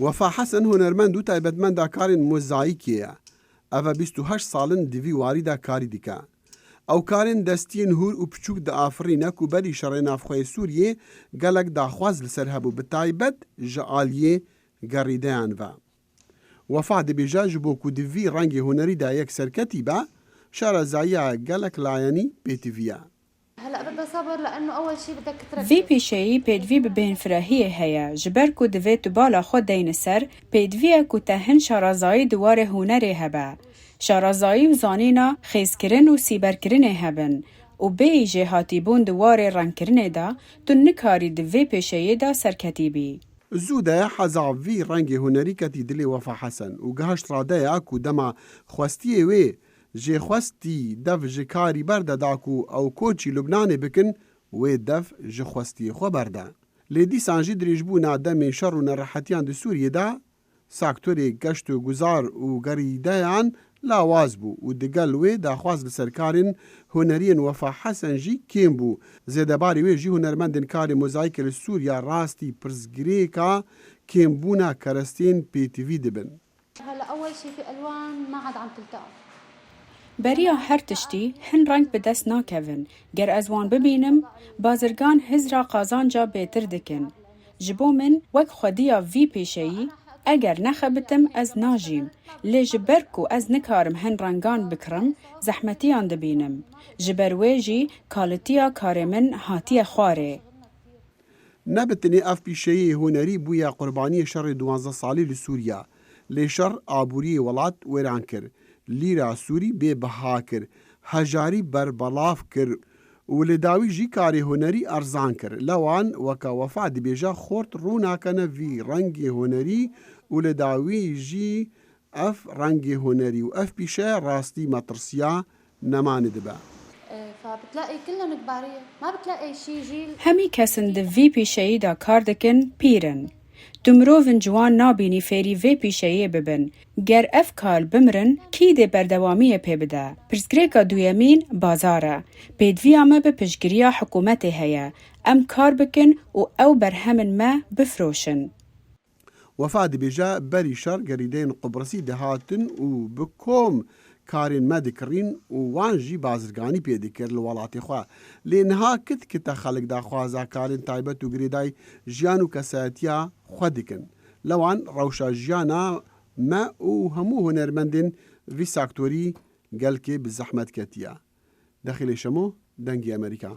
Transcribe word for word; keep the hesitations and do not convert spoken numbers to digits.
Wefa Hesen hunermend û taybetmenda karên mozayîkê ye. Ev e bîst û heşt sal in di vî warî de karî dike. Ew karên destiyên hûr û piçûk diafirîne ku berî şerê navxwe yê Sûriyê gelek daxwaz li ser hebû, bi taybet ji aliyê gerîdeyan ve. Wefa dibêje, ji bo ku di vî rengê hunerî de yek serketî be, şarezayiya gelek layenî pêtivî ye. هلا بدها صبر لانه اول شيء بدك تتركز. Vî pîşeyî pêdivî bi bêhnfirehiyê heye, ji ber ku divê tu bala xwe deyne ser, pêdivî ye ku te hin şarazayî di warê hunerê hebe. Şarazayî û zanîna xêzkirin û sîberkirinê hebin û bêyî jêhatîbûn di warê rengkirinê de, tu nikarî di vê pêşeyê de serketî bî. Zû de heza vî rengê hunerî ketî dilê Wefa Hesen û gihişt radeya ku dema xwestiyê wê jê xwestî dev ji karî berde da ku ew koçî Lubnanê bikin, wê dev ji xwestiyê xwe berde. Lê dîsan jî dirêjbûna demên şer û nerehetiyan di Sûriyê de sektorê geşt û guzar û gerîdeyan lawaz bû û digel wê daxwaz li ser karên huneriyên Wefa Hesen jî kêm bû. Zêdebarî wê jî hunermendên karê mozayîkê li Sûriya rastî pirsgirêka kêmbûna kerestên pêtivî dibin. هلا اول شيء في الوان ما عاد عم تلتقط. Beriya her tiştî hin reng bi dest nakevin. Ger ez wan bibînim, bazirgan hizra qazanca bêtir dikin. Ji bo min wek xwediya vî pêşeyî, eger nexebitim ez najîm. Lê ji ber ku ez nikarim hin rengan bikirim, zehmetiyan dibînim. Ji ber wê jî kalitiya karê min hatiye xwarê. Ne bi tenê ev pîşeyê hunerî bûye qurbaniyê şerê duwazdeh salî li Sûriya. Lê şer aboriyê welat wêran kir. Lîra Sûrî bê biha kir. Hejarî berbelav kir û li dawî jî karê hunerî erzan kir. Lewan weka Wefa dibêje xort rû nakene vî rengê hunerî û li dawî jî ev rengê hunerî û ev pîşe rastî metirsiya nemanê dibe. آه، فبتلاقي كلهم كباريه، ما بتلاقي شي جيل. Hemî kes in di vî pîşeyî de kar dikin, pîr in. Tu mirovin ciwan nabînî fêrî vê pîşeyê bibin. Ger ev kar bimirin, kî dê berdewamiyê pê bide? Pirsgirêka duyemîn bazar e. Pêdiviya me bi piştgiriya hikûmetê heye. Em kar bikin û ew berhemên me bifroşin. Wefa dibêje, berî şer gerîdeyên Qubrisî dihatin û bi kom karên me dikirîn û wan jî bazirganî pê dikir li welatê xwe. Lê niha kit kite xelk daxwaza karên taybet û girêdayî jiyan û kesayetiya xwe dikin. Lewan rewşa jiyana me û hemû hunermendên vî sektorî gelkê bi zehmet ketiye. Dexîlê Şemo, Dengê Amerîka.